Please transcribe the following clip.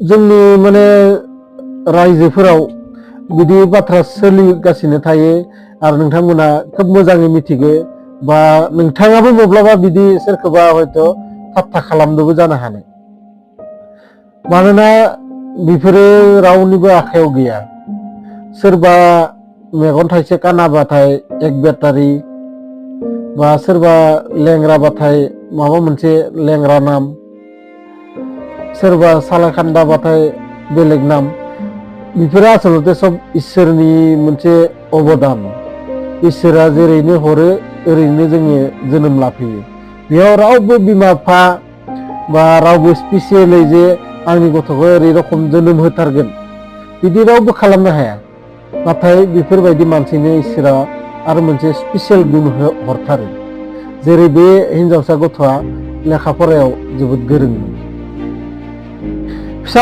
जोंनि माने रायजोफोराव बिदि बाथ्रा सोलिगासिनो थायो आरो नोंथांमोना खोब मोजाङै मिथिगो बा नोंथाङाबो माब्लाबा बिदि सोरखौबा हयथ' ठाट्टा खालामनोबो जानो हानाय मानोना बेफोरो रावनिबो आखायाव गैया सोरबा मेगन थाइसे कानाबाथाय एक बेटारि बा सोरबा लेंग्राबाथाय माबा मोनसे लेंग्रा नाम सोरबा सालाखान्दाबाथाय बेलेग नाम बेफोरो आसलते सब इसोरनि मोनसे अबदान इसोरा जेरैनो हरो ओरैनो जोङो जोनोम लाफैयो बेयाव रावबो बिमा बिफा बा रावबो स्पेसियेलै जे आंनि गथ'खौ ओरै रखम जोनोम होथारगोन बिदि रावबो खालामनो हाया नाथाय बेफोरबायदि मानसिनो इसोरा आरो मोनसे स्पेसियेल गुन हरथारो जेरै बे हिनजावसा गथ'आ लेखा फरायाव जोबोद गोरों